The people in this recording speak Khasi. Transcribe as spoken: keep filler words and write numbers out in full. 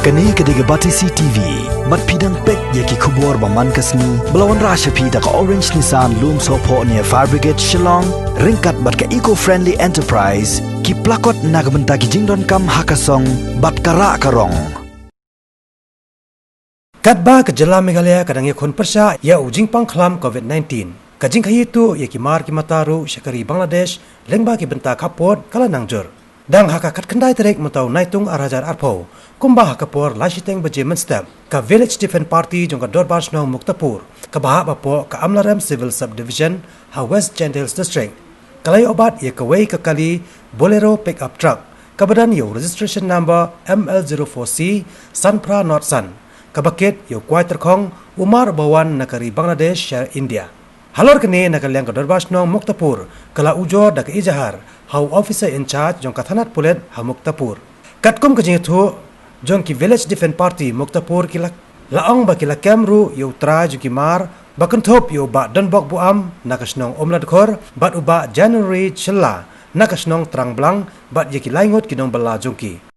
Kane ka dei ka Batesi T V. Bad phi dang peit ïa ki khubor ba man ka sngi ba la wanrah sha phi da ka Orange Nissan Lumsohphoh near Fire Brigade Shillong, ryngkat bad ka Eco Friendly Enterprise, ki plakot na ka bynta ki jingdonkam ha ka song bad ka rah ka rong. Katba ka jylla Meghalaya ka dang ïakhun pyrshah ïa u jingpang khlam covid nineteen, ka jingkhaïi tuh ïa ki mar ki mata ruh sha ka ri Bangladesh lyngba ki bynta khappud ka la nang jur. Dang ha ka khatkhyndai tarik mynta u Naitung ar hajar arphew, kumba ha ka por lai shiteng baje mynstep, ka Village Defence Party jong ka Dorbar Shnong Muktapur, kaba hap hapoh ka Amlarem Civil Subdivision ha West Jaintia Hills District, ka la ïoh bat ïa kawei ka kali Bolero pickup truck, kaba don ïa u registration number M L zero four C san phra not san, kaba kit ïa u kwai tyrkhong, u mar uba wan na ka ri Bangladesh sha India. Halor kane, na ka liang ka Dorbar Shnong Muktapur ka la ujor da ka ejahar ha u officer in charge jong ka thanat pulit ha Muktapur. Katkum ka jingïathuh jong ki Village Defence Party Muktapur, ki la, la ong ba ki la kem ruh ïa u trai jong ki mar ba kynthup ïa u Bah Donbok Buham na ka shnong Umladkhor bad u Bah January Shylla na ka shnong Trangblang bad ïa ki lai ngut ki nongbylla jong ki.